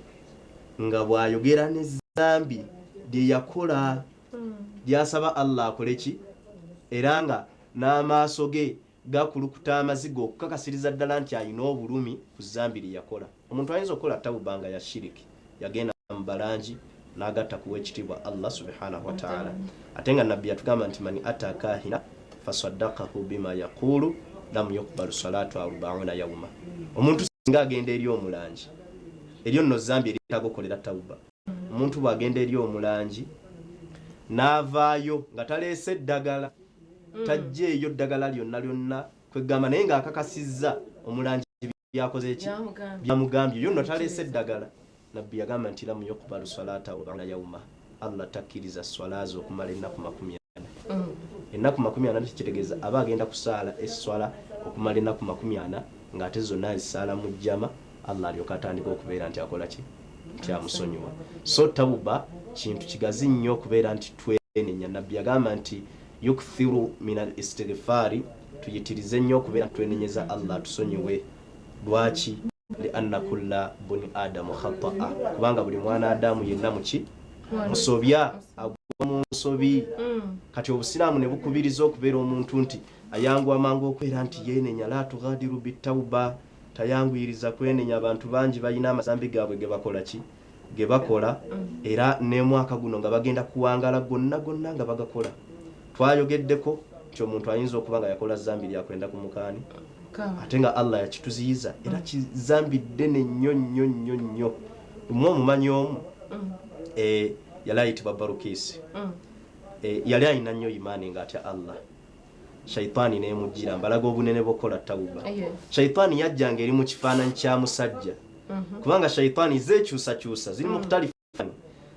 nga bw'ayogera n'ezzambi lye yakola ly'asaba Allah akole ki? Era nga n'amaaso ge gakulukuta amaziga okukakasiriza ddala nti alina obulumi ku zzambi lye yakola. Omuntu ayinza okukola tawuba nga ya shiriki, yagenda mu balangi n'agatta ku w'ekitiibwa Allah subhanahu wa ta'ala, ate nga Nabbi yatugamba nti man ata kahina fasaddaqahu bima yaqulu lam yuqbalu salatu arbauna yauma. Omuntu singa agenda eri omulangi, eryo nno zambi eryetaaga okukolera tawuba. Omuntu bw'agenda eri omulangi n'avaayo nga taleese ddagala, tajjeeyo ddagala lyonna lyonna kwegamba, naye ng'akakasizza omulangi byakoze ki? Byamugambye. Yo nno taleese eddagala. Nabbi yagamba nti lam yuqbalu salata arbauna yauma, Allah takkiriza swala ze okumala ennaku 40. Ennaku 40 tekitegeeza aba agenda kusaala esswala okumala ennaku 40 ng'ate zonna azisaala mu jjama, Allah alyoka atandika okubeera nti akola ki? Nti amusonyiwa. So tawuba kintu kigazi nnyo okubeera nti twenenya. Nabbi yagamba nti yukthiru min al istighfari, tuyitirize nnyo okubeera twenenyeza Allah atusonyiwe. Lwaki? Li anna kulla buni adamu khataa, kubanga buli mwana Adamu yenna muki? Musobya, agwa mu nsobi. Kati Obusiraamu ne bukubiriza okubeera omuntu nti ayanguwa mangu okubeera nti yeenenya. La tughadiru bitawuba, tayanguyiriza kwenenya. Abantu bangi balina amazambi gaabwe ge bakola ki? Ge bakola, era n'emwaka guno nga bagenda kuwangala gonna gonna nga bagakola. Twayogeddeko nti omuntu ayinza okuba nga yakola zambi lyakwenda ku mukaani, ate nga Allah yakituziyiza, era kizambi ddene nnyo nnyo nnyo nnyo. Lumu omumanyi omu yali ayitibwa Barukiisi, yali alina nnyo imaani ng'atya Allah. Shaitaani n'emujjira. Mbalaga obunene bw'okukola tawuba. Shaitaani yajjanga eri mu kifaananyi kya musajja, kubanga shaitaani zeekyusakyusa, ziri mu kutalifani.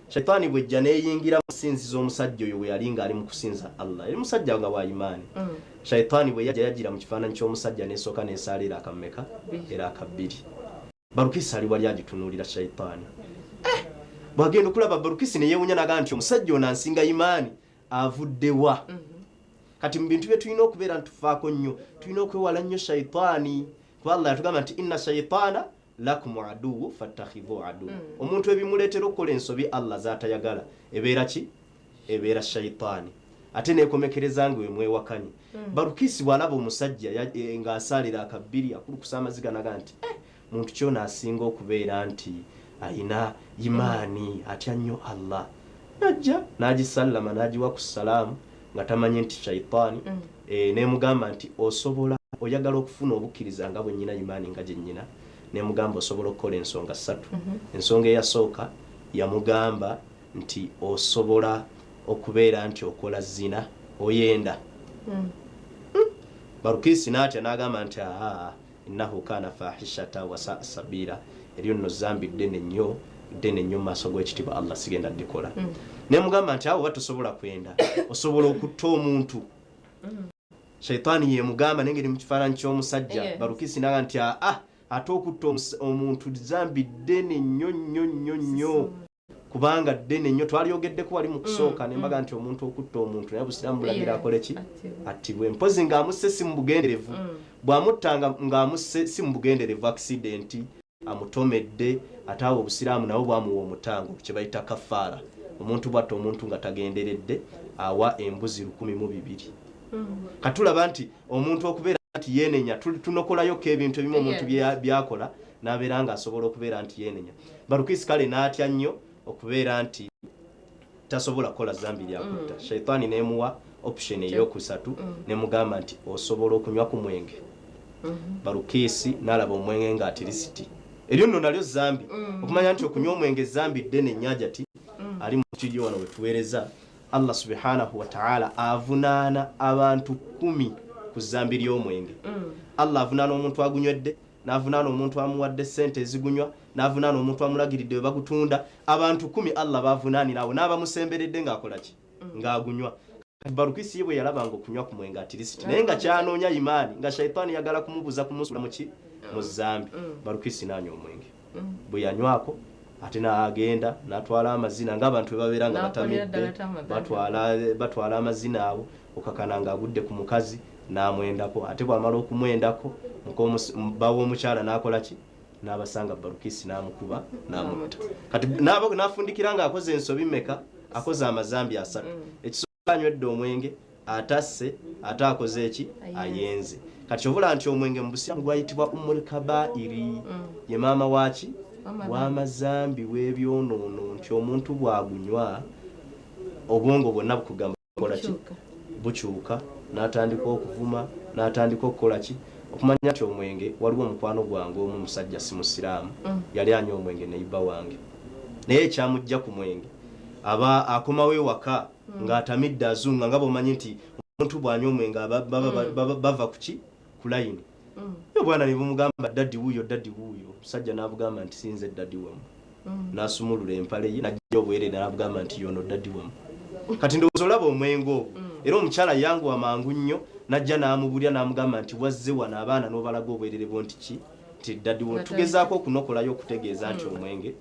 Shaitaani bwejja n'eyingira mu sinzizo omusajja oyo bwe yali ng'ali mu kusinza Allah, eri musajja nga wa imaani. Shaitaani bwe yajja yajjira mu kifaananyi ky'omusajja n'esooka n'esaalira akammeka? Era akabbiri. Barukisi ali wali agitunuulira shaitaani. Bw'agenda okulaba Barukisi ne yeewunya n'agamba nti omusajja ono ansinga imaani avuddewa? Kati mu bintu bye tulina okubeera ntufaako nnyo, tulina okwewala nnyo shaitaani, kuba Allah yatugamba nti inna shaitaana lakum aduwu fattakhidhu aduwu. Omuntu ebimuleetera okukola ensobi Allah z'atayagala ebeera ki? Ebeera shaitaani, ate nekomekereza nga wemwewakanye. Barukisi bw'alaba omusajja ng'asaalira akabbiri akulukusa amaziga naga nti muntu kyona asinga okubeera nti ayina imaani, atya nnyo Allah. Najja n'agisallama n'agiwa ku salaamu nga tamanyi nti shaitaani. Nemugamba nti osobola, oyagala okufuna obukkiriza nga bwe nnyina, imaani nga gye nnyina? Nemugamba osobola okukola ensonga ssatu. Ensonga eyasooka yamugamba nti osobola okubeera nti okola zina, oyenda. Barukisi n'atya n'agamba nti aa, innahu kana fahishata wasaa sabira, eryo nno zambi ddene nnyo, ddene nnyo mu maaso g'ekitiibwa Allah, sigenda ddikola. Nemugamba nti awo oba tosobola kwenda, osobola okutta omuntu? Shaitaani yemugamba naye ngeri mu kifaananyi ky'omusajja. Barukisi naga nti aa. Ate okutta omuntu zambi ddene nnyo nnyo nnyo nnyo kubanga ddene nnyo twalyogeddeko wali mu kusooka ne mbaga nti omuntu okutta omuntu naye obusiraamu bulagira akole ki? Attibwe. Mpozi ng'amusse si mu bugenderevu. Bw'amutta ng'amusse si mu bugenderevu, accident, amutomedde, ate awo obusiraamu nabwo bwamuwa omutango kye bayita kafaara. Omuntu bw'atta omuntu nga tagenderedde awa embuzi 1200. Kati tulaba nti omuntu okubeera nti yeenenya, tunokolayokko ebintu ebimu omuntu by'akola n'abeera ng'asobola okubeera nti yeenenya. Balukiisi kale n'atya nnyo okubeera nti tasobola kukola zambi lya kutta. Shaitaani n'emuwa option ey'okusatu n'emugamba nti osobola okunywa ku mwenge. Balukiisi n'alaba omwenge nga atirisiti. Eryo nno nalyo zambi. Okumanya nti okunywa omwenge zambi ddene nnyo ajati ali mu studio wano we tuweereza. Allah subhanahu wa ta'ala avunaana abantu 10 ku zambi ly'omwenge. Allah avunaana omuntu agunywedde, n'avunaana omuntu amuwadde ssente ezigunywa, n'avunaana omuntu amulagiridde we bagutunda. Abantu 10 Allah b'avunaanira awo n'abamusemberedde ng'akola ki? Ng'agunywa. Kati Balukisi ye bwe yalaba ng'okunywa ku mwenge atirisiti, naye nga ky'anoonya imaani, nga shaitaani yagala kumubuza kumusuula mu ki? Mu zambi. Balukisi n'anywa omwenge. Bwe yanywako ate n'agenda n'atwala amazina ng'abantu bwe babeera nga batamidde, batwala amazina awo, okakana ng'agudde ku mukazi n'amwendako. Ate bw'amala okumwendako, bba w'omukyala n'akola ki? N'abasanga Balukisi n'amukuba n'amutta. Kati n'afundikira ng'akoze ensobi mmeka? Akoze amazambi 3. Ekisooka anywedde omwenge, atasse, ate akoze eki? Ayenze. Kati kyova nti omwenge mu busiraamu gwayitibwa ummul kabairi, ye maama waaki? W'amazambi, w'ebyonoono, nti omuntu bw'agunywa obwongo bwonna bukugamba kukola ki? Bukyuka, n'atandika okuvuma, n'atandika okukola ki? Okumanya nti omwenge, waliwo omukwano gwange omu musajja si musiraamu, yali anywa omwenge neiba wange, naye ekyamujja ku mwenge aba akomawo ewaka ng'atamidde azunga, nga bw'omanyi nti omuntu bw'anywa omwenge bava ku ki? Ku layini. Ye obwana ne bumugamba daddy wuuyo, daddy wuuyo. Omusajja n'abugamba nti sinze daddy wammwe. N'asumulula empale ye n'ajja obwereere n'abugamba nti y'ono daddy wammwe. Kati ndowooza olaba omwenge ogwo. Era omukyala yanguwa mangu nnyo n'ajja n'amubulya n'amugamba nti wazze wano abaana n'obalaga obwerere bwo nti ki? Nti daddy wo. Tugezaako okunokolayo okutegeeza nti omwenge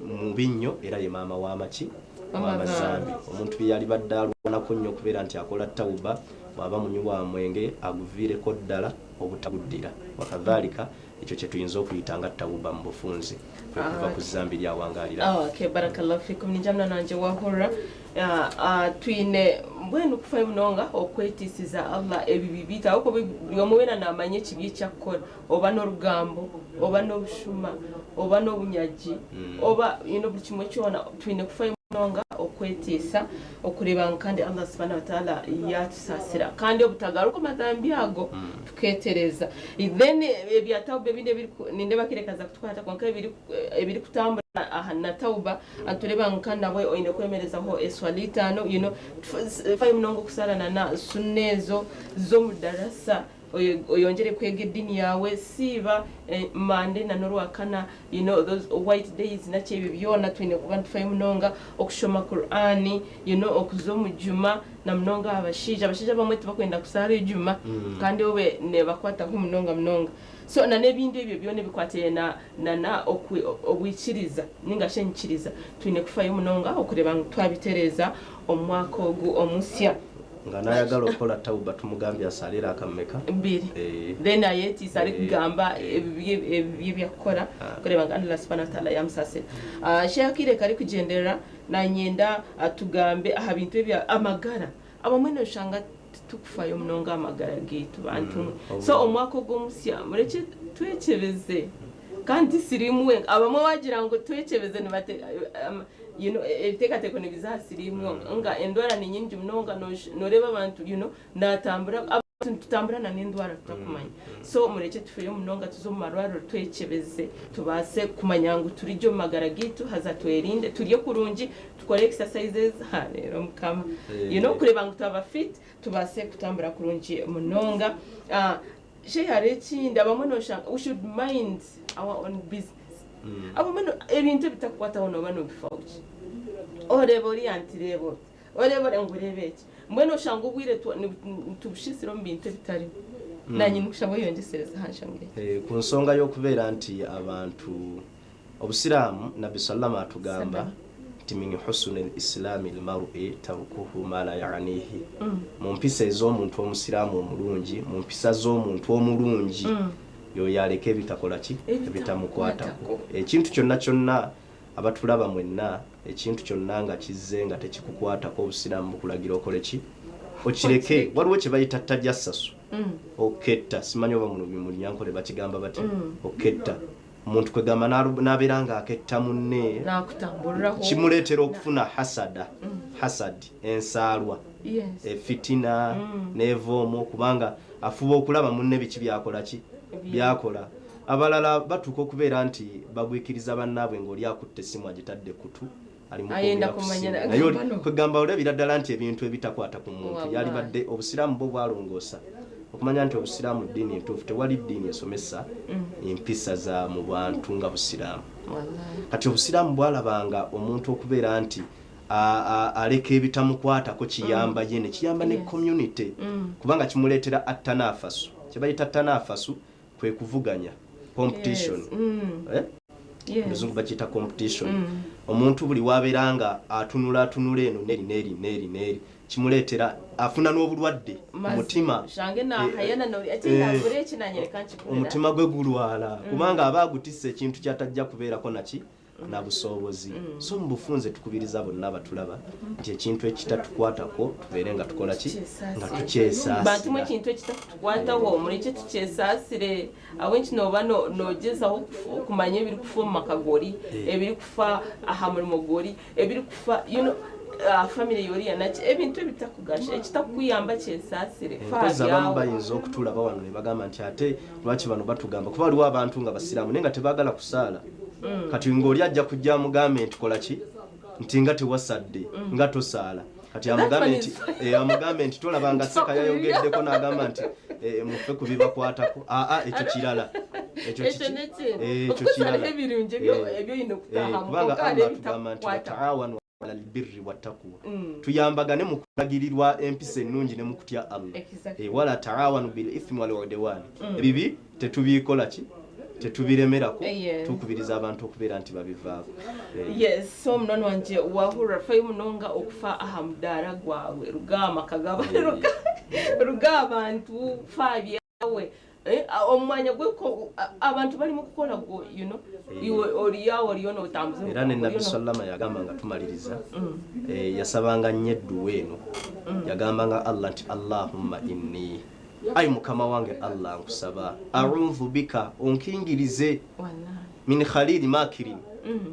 mubi nnyo era ye maama w'amaki? W'amazambi. Omuntu bye yalibadde alwanako nnyo okubeera nti akola tawuba, bw'aba munywi wa mwenge aguviireko ddala obutaguddira. Wakadhalika ekyo kye tuyinza okuyita nga tawuba mu bufunze kwe kuva ku zambi ly'awangaalira. Okay, barakallahu fikum. Ninjamna nanje wahurra. Twine mbwenu kufayo munonga okwetiisiza Allah ebibi biitu ahabw'okuba buri omwe weena naamanya ekibi eki akukora. Oba n'orugambo, oba n'obushuma, oba n'obunyagi, oba you know, buri kimwe kyona twine kufayo munonga okwetiisa okureeba ngu kandi Allah subhanahu wa ta'ala yaatusaasira kandi obutagaruka omu madhambi ago tukeetereeza. Then ebya tauba ebindi ebiri nindeeba akaire kaza kutukwata kwonka ebiri ebirikutambura aha na tauba nitureeba ngu kandi nabwe oine kwemerezaho eswala itaano you know, fayo munonga okusaara na na sunna ezo z'omu darasa. Oyongyere kwega edini yaawe, siiba Monday na n'orwakana, you know those white days naki ebyo byona twine kuba nitufayo munonga, okushoma Quran, you know okuza omu Juma na munonga aha bashaija, abashaija abamwe tibakwenda kusaara ejuma kandi obwe nebakwataho munonga munonga. So na n'ebindi ebyo byona ebikwatiraine na na na obwikiriza ninga shi enyikiriza twine kufayo munonga okureeba ngu twabitereeza omu mwaka ogu omusya. Nga nayagala okukola tauba tumugambye asaale raaka meka? Bbiri. Then ayetiisa arikugamba ebibi ebibi ebi akukora kureeba ngu Allah subhanahu wa ta'ala yamusaasira. Sheikh akaire karikugyenderera nanyenda tugambe aha bintu ebi amagara. Abamwe noshanga titukufayo munonga aha magara gaitu bantu mwe. So omwaka ogu omusya murekye twekyebeze kandi ti siriimu wenka. Abamwe wagira ngu twekyebeze nibate you know ebiteekateeko nibiza aha siriimu yonka. Nga endwara ni nyingi munonga noreeba abantu you know natambura abantu nitutambura na n'endwara tutakumanya. So murekye tufeyo munonga tuze omu marwariro twekyebeze tubaase kumanya ngu turi gye omu magara gaitu haza twerinde turye kurungi tukore exercises ha reero mukama you know kureeba ngu twaba fit tubaase kutambura kurungi munonga. Sheikh hariho ekindi abamwe noshanga we should mind our own business abamwe ebintu ebitakukwataho noba nobifaho ki oreeba oriya nti reeba oti oreeba oriya ngu reeba eki mbwenu oshanga obwire nitubushisira omu bintu ebitarimu. Naanye nikushaba oyeyongyesereze aha nshonga egi. Eh, ku nsonga y'okubeera nti abantu obusiraamu nabbi sallama atugamba nti min husuni lislaami lmarui tarukuhu ma la yanihi mu mpisa ez'omuntu omusiraamu omulungi mu mpisa z'omuntu omulungi yoyo aleka ebitakola ki ebitamukwatako ekintu kyonna kyonna abatulaba mwenna ekintu kyonna nga kizze nga tekikukwatako obusiraamu bukulagira okole ki okireke waliwo kye bayita tajassasu oketta simanyi oba muno mu Lunyankole bakigamba batya oketta omuntu kwegamba n'abeera ng'aketta munne nakutamburiraho kimuleetera okufuna hasada hasadi ensaalwa Yes. efitina n'eva omwo kubanga afuba okulaba munne biki byakola ki byakola abalala batuuka okubeera nti bagwikiriza bannaabwe ng'oli akutte essimu agitadde kutu ali mu Ayenda kwogera ku kumanya ssimu. na- Naye oli- bano. kwegamba olabira ddala nti ebintu ebitakwata ku muntu Wallahi. yalibadde obusiraamu bwo bwalongoosa okumanya nti obusiraamu ddiini ntuufu tewali ddiini esomesa empisa za mu bantu nga busiraamu Wallahi. kati obusiraamu bwalabanga omuntu okubeera nti aleka ebitamukwatako kiyamba ye ne kiyamba ne Yes. community kubanga kimuleetera attanaafasu kye bayita tanaafasu kwe kuvuganya competition Yes. Mm. Eh? Yes. Oluzungu bakiyita competition omuntu buli wabeera nga atunula atunula eno neri neri neri neri kimuleetera afuna n'obulwadde ku Mazima. mutima Shange nahayana no ati eh, nagura eki nanyereka nkikurira. omutima gwe gulwala kubanga aba agutisse ekintu kyatajja kubeerako naki na busobozi so mu bufunze tukubiriza bonna abatulaba nti ekintu ekitatukwatako tubeere nga tukola ki nga Bantu mwe tukyesaasira ekintu ekitakutukwataho mureke tukyesaasire ahabw'enki nooba noogyezaho okumanya ebirikufa omu maka gori ebirikufa aha murimo gori ebirikufa you know, family yori yanaki ebintu ebitakugasha ekitakukuyamba kyesaasire fa Mpozi abamu byawe bayinza okutulaba wano ne bagamba nti ate lwaki bano batugamba kuba waliwo abantu nga basiraamu naye nga tebaagala kusaala kati ng'oli ajja kujja amugambe nti kola ki nti nga tewasadde nga tosaala kati That amugambe one nti is- eh, amugambe nti tolaba nga seka yayogeddeko n'agamba nti eh, mufe ku bibakwatako aa ekyo kirala ekyo ekyo kiki- nekindi eh, ekyo Of course kirala hariho ebirungi ebyo- Eh, ebyoine eh, kutahamu kubanga kwonka hariho Allah atugamba nti ebitakukwataho wataawanu ala albirri wattakuwa tuyambagane mu kulagirirwa empisa ennungi ne mu kutya Allah Exactly. Eh, wala taawanu bil ithmi wal udwani ebibi tetubikola ki tetubiremerako Yeah. tukubiriza abantu okubeera nti babivaako Eh, yes so munoni wangye wahurira fayo munonga okufa aha mudaara gwawe ruga aha maka g'abantu ruga abantu fa byawe Eh, omu mwanya gweko abantu barimu kukora go you know iwe oriyawe oriyo notambuza era ne oriyo nabbi no- sallama yagamba nga tumaliriza eh, yasabanga nnyo edduwa eno yagambanga allah nti allahumma inni ayi mukama wange allah nkusaba audhu bika onkingirize Wallahi. min khalili makirin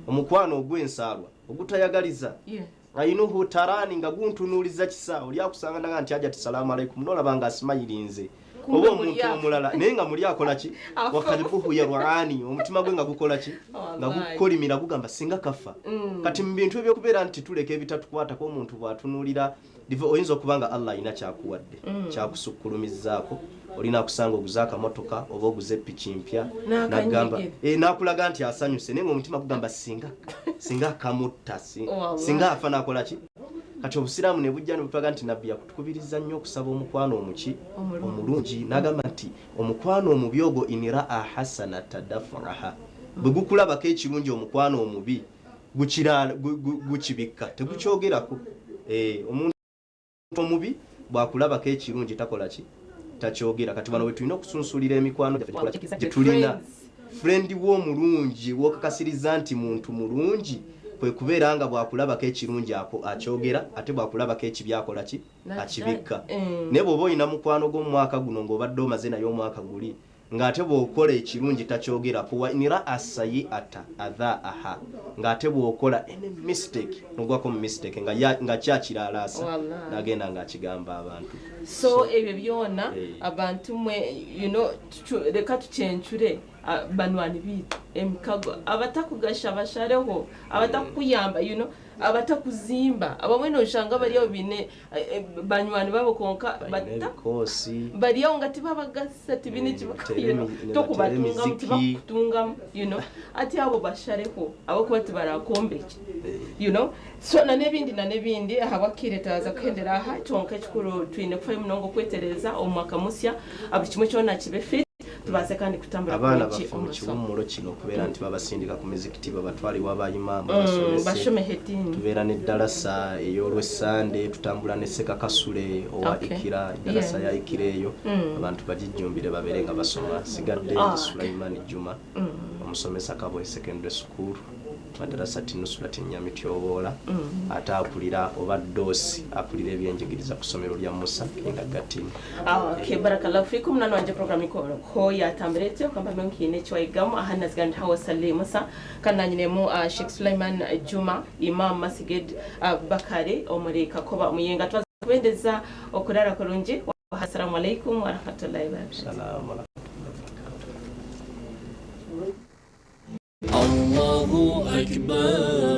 omukwano ogw'ensaalwa ogutayagaliza Yes. ainuhu tarani nga guntunuuliza kisa oli akusanga naga nti ajati salaamu alaikum nolaba nga asimayirinze Kumbe oba omuntu muli afa. omulala naye nga muli akola ki Afa. wakalbuhu yarwani omutima gwe nga gukola ki nga Wallahi. gukolimira gugamba singa kafa kati mu bintu ebyokubeera nti tuleka ebitatukwatako omuntu bw'atunuulira oyinza okuba nga allah alina kyakuwadde kyakusukkulumizzaako olina akusanga oguze akamotoka oba oguze epiki mpya N'akanyigire. nagamba eh, nakulaga nti asanyuse naye nga omutima gugamba singa singa akamutta Wallahi. singa afa nakola ki kati obusiraamu ne bujja ne butulaga nti nabbi yakutukubiriza nnyo okusaba omukwano omuki Omulungi. omulungi n'agamba nti omukwano omubi ogwo iniraa hasanata dafuraha bwe gukulabako ekirungi omukwano omubi gukibikka tegukyogerako Eh, omuntu omubi bwakulabako ekirungi takola ki takyogera kati wano wetulina okusunsulira emikwano gyaffe gye tulina Friends. friend w'omulungi wokakasiriza nti muntu mulungi kwe kubeera nga bwakulabako ekirungi ako akyogera ate bwakulabako ekibi akola ki akibikka naye bw'oba olina mukwano gw'omwaka guno ng'obadde omaze naye omwaka guli ng'ate bw'okola ekirungi takyogerako wa nira asayiata adhaaha ng'ate bw'okola any mistake nogwako mu mistake nga nga kyakiralaasa Wallahi. n'agenda ng'akigamba abantu so ebyo byona Eh. abantu mwe you know, leka tukyencure. Banywani baitu, emikago, abatakugasha bashareho, abatakukuyamba, you know, abatakuzimba. Abamwe noshanga bari aho baine banywani baabo kwonka Baine ebikoosi. Bari aho nga tibabagasa, tibaine eki Nibateera you know, nibateera tokubatungamu, emiziki. Tibakukutungamu, you know. Hati abo bashareho ahabw'okuba tibarakombekye, you know. So na n'ebindi na n'ebindi ahabw'akaire twaza kuhendera aha, kyonka ekikuru twine kufayo munonga okwetereeza omu mwaka musya, buri kimwe kyona kibe fit. Tubaase kandi kutambura Abaana kurungi baffe omu mu masomo. kiwummulo kino okubeera nti babasindika ku mizikiti babatwale ewa ba Imaam babasomese. Bashomeho ediini. Tubeera n'eddalasa ey'Olwessande, tutambula ne Ssekakasule owa Ikira, eddalasa ya Ikira eyo abantu bagijjumbire babeere nga basoma. Nsigadde ndi Sulaiman Juma, omusomesa Kabwe Secondary School. Madarasati Nusrat Nyamityoboola ate akulira oba ddoosi akulira ebyenjigiriza ku ssomero lya Musa Kindergarten. Okay, barakallahu fikum munywani wangye program ko yatambura etyo kampamye ngu haine eki wayigamu aha nazigara ndi Hawa Saleh Musa kandi nanyinemu Sheikh Sulaiman Juma Imam Masgid Bakari omuri Kakoba Muyenga twaza kubendeza okurara kurungi Assalamu alaikum warahmatullahi wabarakatuh. Salaam warahmatullahi wabarakatuh. Allahu Akbar.